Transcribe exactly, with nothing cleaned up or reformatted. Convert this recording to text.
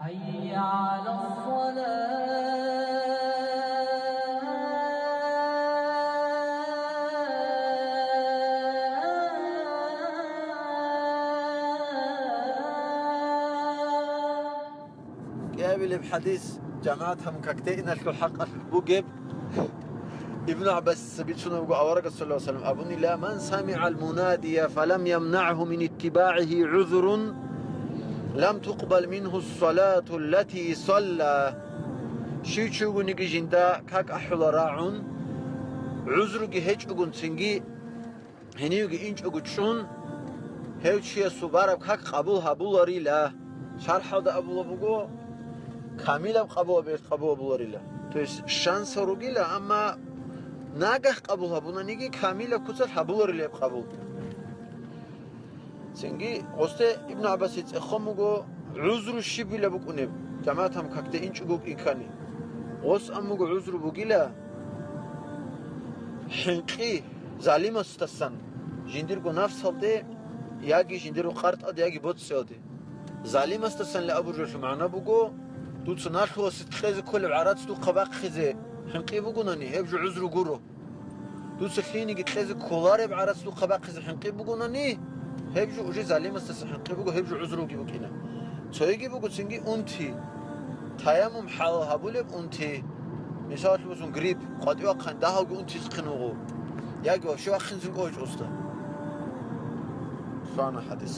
حي على الصلاة. КӀиабилеб хӀадис, жамагӀат гьабун какде иналъул хӀакъалъулъ бугеб. Ибну ГӀаббасица бицунеб буго аварагас, саллаллагьу гӀалайгьи ва саллам, абунила: «Ман самигӀал мунадия фалам ямнагӀгьу мин иттибагӀигьи гӀузрун, лам тукъбал мингьу ссалату ллати салла». Щив чи вугониги жинда как ахӀула рагӀун, гӀузруги гьечӀогун цинги гьенивги инчӀого чӀун, гьев чиясул бараб как къабул гьабуларила. ШархӀалда абула буго, камилаб къабул гьабиялъ къабул гьабуларила. То есть шансал ругила, амма нагагь къабул гьабунаниги, камилаб куцалъ гьабуларила гьеб къабул. Цинги гъосде Ибну ГӀаббасие цӀехон буго, гӀузру щибила букӀунеб, жамагӀат гьабун какде инчӀого вукӀин ккани. Гъос ан буго гӀузру бугила, хӀинкъи, залимасдасан, жиндирго нафсалде, яги жиндирго къартӀалде, яги боцӀиялде. Залимасдасанилан абураб жоялъул магӀна буго, дуца налъугьасе кьезе кколеб гӀарац духъа бахъизе хӀинкъи бугунани, гьеб жо гӀузру гуро. Дуца лъиениги кьезе кколареб гӀарац духъа бахъизе хӀинкъи бугунани, гьеб жо уже залимасдаса хӀинкъи буго, гьеб жо гӀузруги букӀина. Цоги буго цинги унти. Таяммум хӀалал гьабулеб унти. Мисалалъе босун, грипп, къватӀивахъин дагьавги унтизехъин вуго. Яги вообще вахъинцин кӀочӀосда. Лъугьана хӀадис.